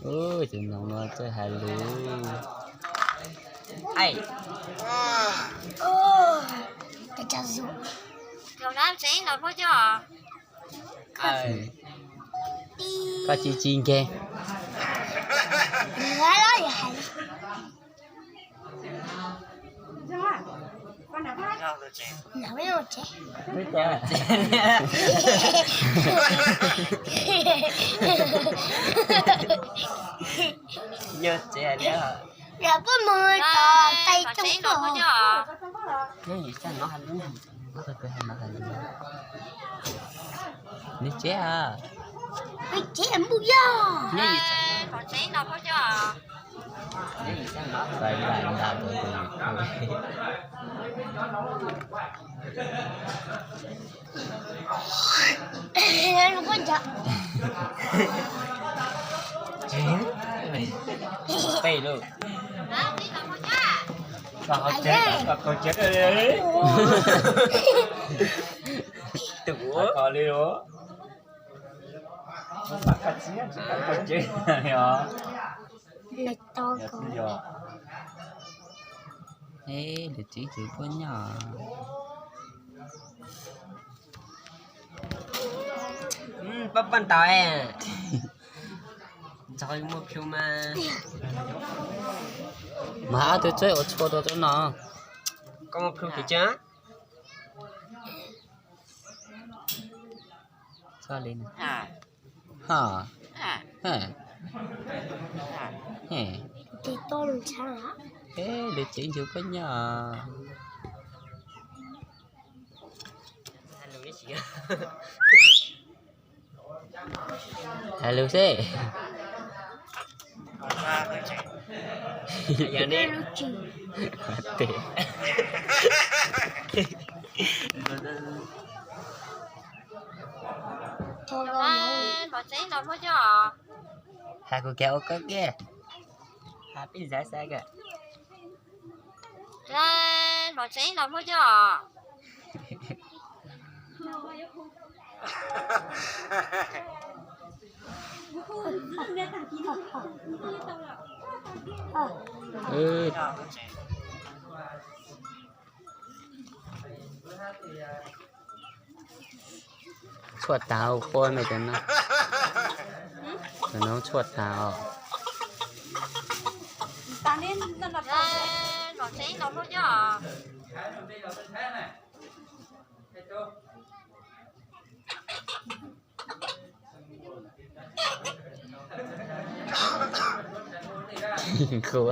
Tus noog no txawj hais lus. Koj tsis tsis nkeeg. Yog tsev hais tias, neb tsev a? Peb lub. Koj hauv tsev, koj hauv tsev. Tus ua koj li os. Koj tsis koj tsev li os. Lawv tsev ntxwv puab nyob. Pab paj ntaus, nrog muaj plhu mas. Mas ob tug txawb ua txhua rau rau no. Koj muaj plhu kiag tseeb. Txhob li no. Ha, ha, ha. Lawv tsev ntxwv puab nyob. Hais lus seb. Hais kuv kiag ua koj kiag. Hais peb zaj xav kawg. Hluav tsev los muaj coj. Tshuaj tag quaj me cov no. Cov no tshuaj tag os. Kuv